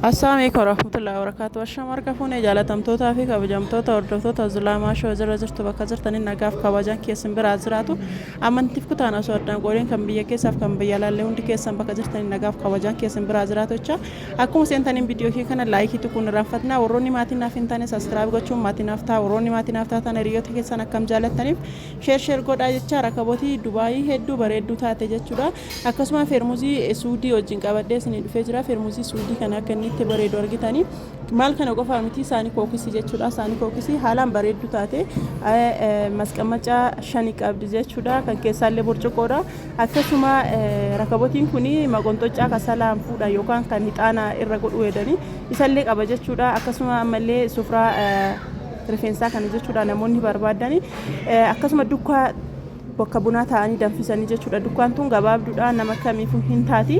Assalamu alaikum warahmatullahi wabarakatuh. Ashama harka fuunee jaalatamtootaa fi kabajamtoota hordoftoota Zulaamaa Shoo jira jirtu bakka jirtanii nagaaf kabajaan keessan biraa jiraatu. Amantiif kutaan osoo addaan qoodeen kan biyya keessaaf kan biyya alaallee hundi keessan bakka jirtanii nagaaf kabajaan keessan biraa jiraatu jecha. Akkuma seentaniin viidiyoo kee kana laayikii tuquun irraanfatinaa. Warroonni maatii naaf hin taane sabiskiraayib gochuun maatii naaf ta'a. Warroonni maatii naaf taatan hiriyoota keessan akkam jaalattaniif sheer sheer godhaa jecha. Rakabotii Dubaayii hedduu bareedduu taate jechuudha. Akkasuma feermuzii suudii wajjin qabadhee isinii dhufee jira. Feermuzii suudii kana akka inni itti bareedu argitanii. Maal kana qofaa miti, saanii kookisii jechuudha. Saanii kookisii haalaan bareedduu taate masqamacaa shani qabdi jechuudha. Kan keessaallee burcuqqoodha. Akkasuma rakabotiin kun maqonxoccaa kasalaan fuudha yookaan kan hixaana irra godhuu hedanii isallee qaba jechuudha. Akkasuma ammallee sufraa rifeensaa kana jechuudha namoonni barbaadani. Akkasuma dukkaa bakka bunaa taa'anii danfisanii jechuudha. Dukkaan tun gabaabduudha, nama kamiifuu hin taati.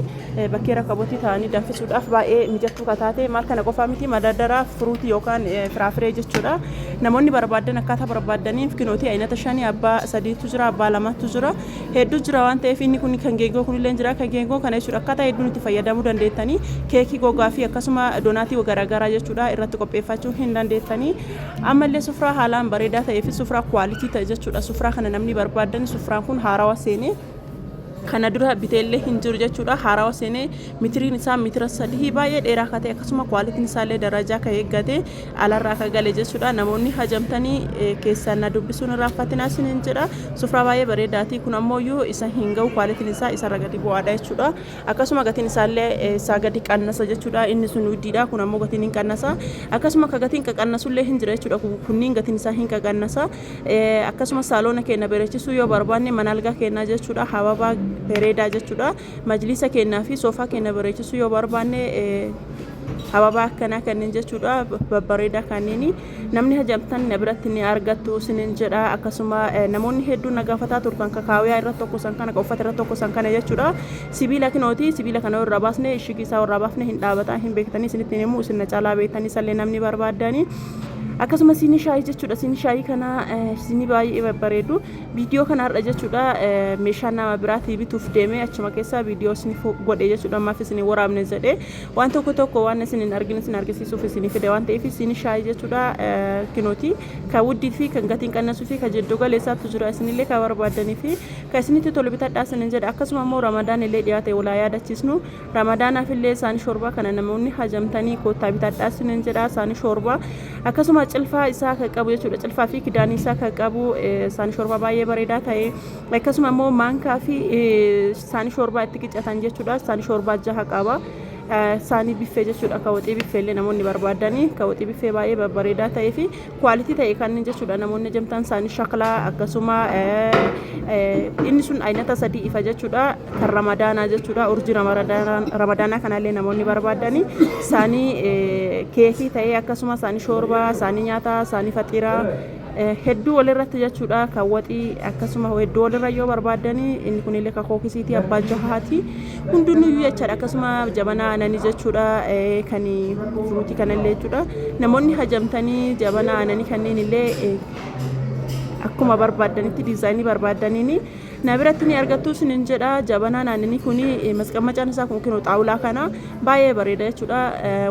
Bakkee rakabotii taa'anii danfisuudhaaf baay'ee mijattuu ka taate. Maal kana qofaa miti, madardara furuutii yookaan firaafiree jechuudha. Namoonni barbaadan akkaataa barbaaddaniif kinootii aynata shanii, abbaa sadiitu jira, abbaa lamatu jira. Hedduu jira waan ta'eef inni kun kan geengoo kunillee jira. Kan geengoo kana jechuudha akkaataa hedduun itti fayyadamuu dandeettanii, keekii gogaa fi akkasuma doonaatii garaagaraa jechuudha irratti qopheeffachuu hin dandeettanii. Ammallee sufraa haalaan bareedaa ta'ee fi sufraa kwaalitii ta'e jechuudha. Sufraa kana namni barbaadan, sufraan kun haarawa seenee kana dura biteellee hin jiru jechuudha. Haarawa seenee mitiriin isaa mitira 3 baay'ee dheeraa akka ta'e, akkasuma kwaalitiin isaallee darajaa kan eeggate alarraa akka gale jechuudha. Namoonni hajamtanii keessaan na dubbisuun irraanfatinaa isiniin jedha. Sufraa baay'ee bareedaati. Kun ammoo isa hin ga'u, kwaalitiin isaa isarra gadi bu'aadha jechuudha. Akkasuma gatiin isaallee isaa gadi qannasa jechuudha. Inni sun wuddiidha, kun ammoo gatiin hin qannasa. Akkasuma ka gatiin qaqannasullee hin jira jechuudha. Kunniin gatiin isaa hin qaqannasa. Akkasuma saaloona keenya bareechisuu yoo barbaanne, mana algaa keenyaa jechuudha, hababaa bareedaa jechuudha. Majliisa keenyaa fi soofaa keenya bareechisuu yoo barbaanne, hababaa akkanaa kanneen jechuudha babbareedaa kanneen namni hajamtan na biratti ni argattu isinin jedha. Akkasuma namoonni hedduun na gaafataa turtan kakaawiyaa irratti tokko san kana, uffata irratti tokko san kana jechuudha. Sibiila kinooti, sibiila kana irraa baasne, ishigii isaa irraa baafne hin dhaabataa, hin beektanii isinitti himu, isin na caalaa beektanii sallee namni barbaaddanii. Akkasuma siinii shaayii jechuudha. Siinii shaayii kana siinii baay'ee babbareedu. Viidiyoo kana har'a jechuudha meeshaa nama biraatii bituuf deemee achuma keessaa viidiyoo isin godhe jechuudha. Ammaaf isin waraabne jedhee waan tokko tokko waan isin hin argine isin argisiisuuf isin fide waan ta'eef. Siinii shaayii jechuudha kinooti kan wuddii fi kan gatiin qannasuu fi kan jiddu galeessaatu jira. Isinillee kan barbaaddanii fi kan isinitti tolu bitadhaa isinin jedha. Akkasuma immoo Ramadaan illee dhiyaate, walaa yaadachiisnu. Ramadaanaaf illee isaanii shorbaa kana namoonni hajamtanii koottaa bitadhaa isinin jedha. Isaanii shorbaa akkasuma cilfaa isaa kan qabu jechuudha. Cilfaa fi kidaanii isaa kan qabu isaanii shorbaa baay'ee bareedaa ta'e. Akkasuma immoo maankaa fi isaanii shorbaa itti qicatan jechuudha. Isaanii shorbaa jaha qaba. Saanii biffee jechuudha, ka waxii biffee illee namoonni barbaadanii, ka waxii biffee baay'ee babbareedaa ta'ee fi kwaalitii ta'e kanneen jechuudha namoonni hajamtan. Saanii shaklaa akkasuma inni sun aynata sadii ifa jechuudha, kan Ramadaanaa jechuudha, urjii Ramadaanaa kanallee namoonni barbaadanii. Saanii keekii ta'ee, akkasuma saanii shoorbaa, saanii nyaataa, saanii faxiiraa hedduu walirratti jechuudha, kan waxii akkasuma hedduu walirra yoo barbaadanii. Inni kunillee kan kookisiitii abbaa jahaati hundinuyyuu jechaadha. Akkasuma jabanaa aananii jechuudha, kan furuutii kanallee jechuudha. Namoonni hajamtanii jabanaa aananii kanneen illee akkuma barbaaddanitti diizaayinii barbaaddaniini na biratti ni argattu isinin jedha. Jabanaan aananii kuni masqammacaan isaa kun kinoo xaawulaa kana baay'ee bareeda jechuudha.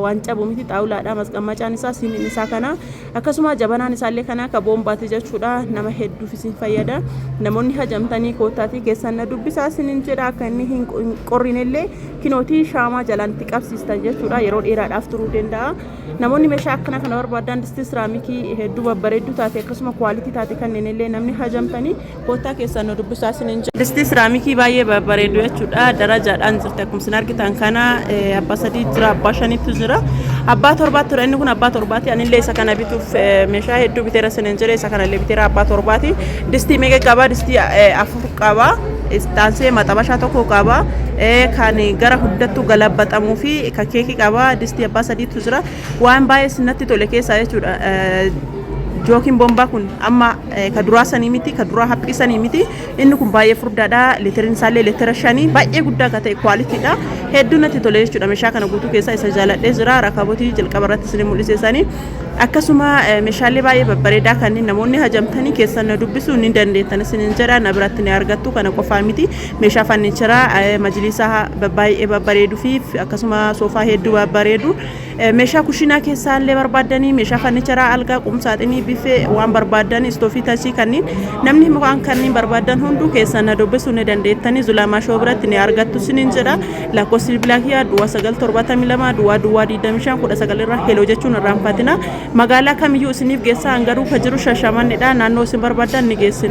Waan cabu miti, xaawulaadha masqammacaan isaa, siiniin isaa kana. Akkasuma jabanaan isaallee kana akka boombaati jechuudha. Nama hedduuf isin fayyada. Namoonni hajamtanii koottaatii keessan na dubbisaa isinin jedha. Akka inni hin qorrinellee kinootii shaamaa jalaan itti qabsiistan jechuudha, yeroo dheeraadhaaf turuu danda'a. Namoonni meeshaa akkana kana barbaadan, distii siraamikii hedduu babbareedduu taate akkasuma kwaalitii taate kanneen illee namni hajamtanii koottaa keessan nu dubbisaa isinin jedha. Distii siraamikii baay'ee babbareedu jechuudha. Darajaadhaan jirti akkuma isin argitan kana. Abbaa sadii jira, abbaa shanitu jira, abbaa torbaatti ture. Inni kun abbaa torbaati. Anillee isa kana bituuf meeshaa hedduu biteera isinin jedhe, isa kanallee biteera, abbaa torbaati. Distii meeqa qaba? Distii afur qaba. Istaansee maxabashaa tokko qaba. Kan gara hundattuu galabbaxamuu fi kan keekii qaba. Distii abbaa sadiitu jira. Waan baay'ee natti tole keessaa jechuudha. Jookiin bombaa kun amma ka duraa sanii miti, ka duraa haphii sanii miti. Inni kun baay'ee furdaadha. Liitiriin isaallee liitira 5, baay'ee guddaa ka ta'e, quality dha. Hedduu natti tole jechuudha. Meeshaa kana guutuu keessaa isa jaaladhee jira. Rakabotii jalqaba irratti isin mul'ise sanii. Akkasuma meeshaalee baay'ee babbareedaa kanneen namoonni hajamtanii keessan na dubbisuu ni dandeettan isinin jedha, na biratti ni argattu. Kana qofaa miti, meeshaa furniture majlisaa baay'ee babbareeduu fi akkasuma soofaa hedduu babbareedu, meeshaa kushinaa keessaa illee barbaaddanii, meeshaa furniture, algaa, qumsaaxinii, bifee, waan barbaadan, istoofii tachii, kanneen namni waan kanneen barbaadan hunduu keessan na dubbisuu ni dandeettanii. Zulaamaa Shoo biratti ni argattu isinin jedha. Lakkoofsi bilbilaa kiyyaa 0972 00 25 19 irra hello jechuun irraanfatina. Magaalaa kamiyyuu isiniif geessaa, hangaruu ka jiru Shashamannidha. Naannoo isin barbaadan ni geessina.